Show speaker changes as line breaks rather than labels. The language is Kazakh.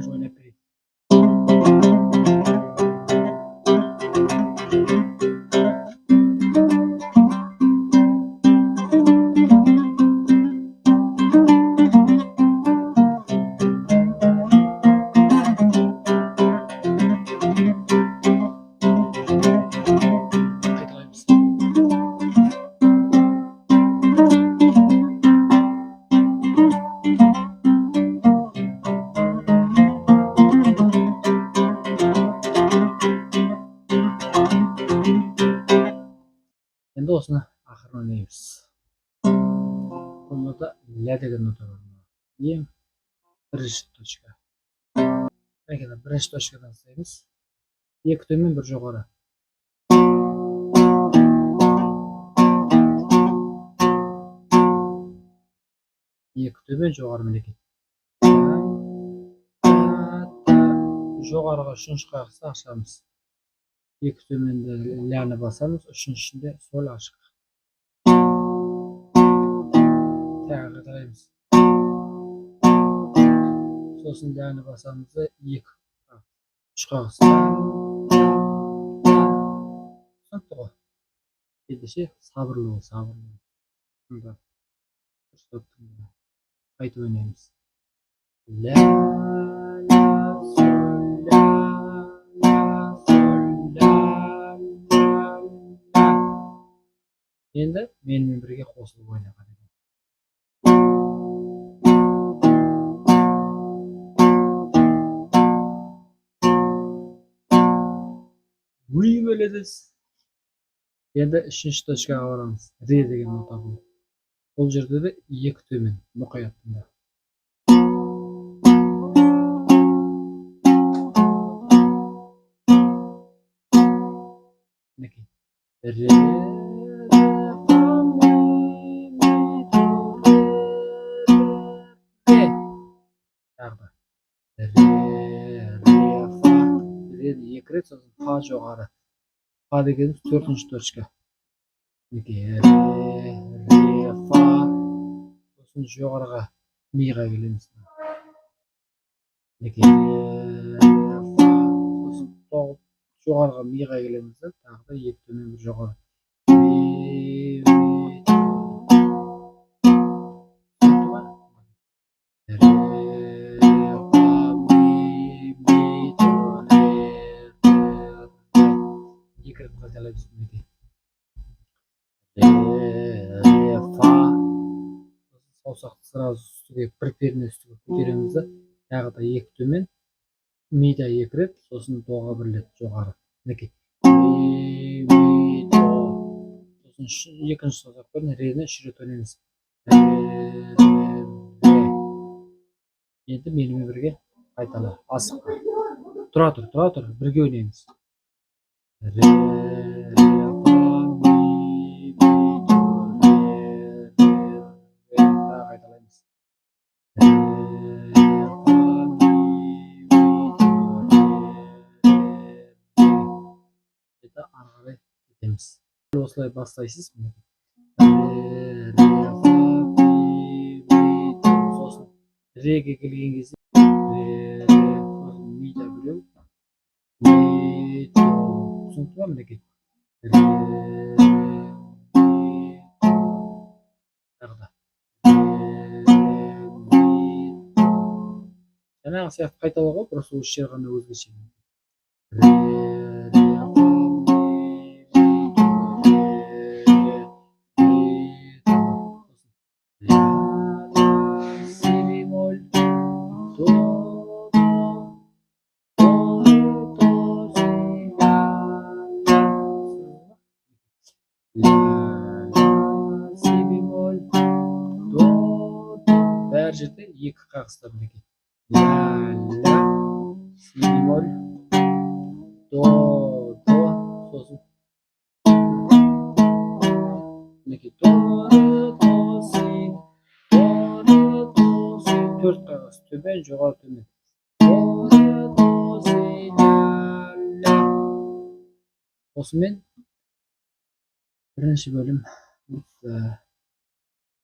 Бірінші ойнап берейін. Қайталаймыз. Енді осыны ақырын ойнаймыз. Бұл нота ля деген нота бар. Ең бірінші точка. Мінекей, бірінші точкадан ұстаймыз. Екі төмен, бір жоғары. Екі төмен, жоғары, мінекей. Жоғарыға үшінші қағысты ашамыз. Екі төменде ляны басамыз, үшіншісінде соль ашық. Тағы қайталаймыз. Сосын ляны басамыз да екі, үш қағыс. Түсінікті ғой? Ендеше сабырлы бол, сабырлы бол. Тыңда. Дұрыстап тыңда. Қайтып ойнаймыз. Ля, ля, соль, ля, ля, соль, ля, ля, ля. Енді менімен бірге қосылып ойна. Өй, молодец. Енді үшінші точкаға барамыз. Ре деген нота бұл. Бұл жерде де екі төмен, мұқият тыңда. Мінекей. Ре, ре, фа, ми, ми, до, ре, ре, ре. Тағы да. Ре, ре, фа. Рені екі рет, сосын фа жоғары. Фа дегеніміз төртінші точка. Мінекей, ре, ре, фа. Сосын жоғарыға миға келеміз. Мінекей, ре, ре, фа. Сосын жоғарыға миға келеміз да, тағы да екі төмен, бір жоғары. Ми, ми, до. Түсінікті ма? Ре, фа, ми, ми, до, ре, ре, ре. Екі рет қайталаймыз, мінекей. Ре, ре, фа. Саусақты сразу үстіге, бір перне үстіге көтереміз да, тағы да екі төмен, мида екі рет, сосын доға бір рет жоғары. Мінекей. Ми, ми, до. Сосын екінші саусақпен рені үш рет ойнаймыз. Ре, ре, ре. Енді менімен бірге қайтала, асықпа. Тұра тұр, тұра тұр, бірге ойнаймыз. Ре, ре, фа, ми, ми, до, ре, ре, ре. Тағы қайталаймыз. Ре, фа, ми, ми, до, ре, ре, ре. Енді ары қарай кетеміз. Осылай бастайсыз. Мінекей. Ре, ре, фа, ми, ми, до. Сосын реге келген кезде ре, ре, сосын мида біреу, ми, до. Түсінікті ма? Мінекей. Ре, ре, ми, до. Тағы да. Ре, ре, ми, до. Жаңағы сияқты қайталау ғой, просто осы жер ғана өзгеше. Ре, ре, фа, ми, ми, до, ре, ре, ми, до. Сосын ля, ля, си бемоль, до, до, до, ре, до, си, ля, ля. Ля, ля, си бемоль, до, до. Бәр жерде екі қағыста, мінекей. Ля, ля, си бемоль, до, до, сосын мінекей до, ре, до, си, до, ре, до, си. Төрт қағаз, төмен, жоғары, төмен. До, ре, до, си, ля, ля. Осымен бірінші бөлім бітті.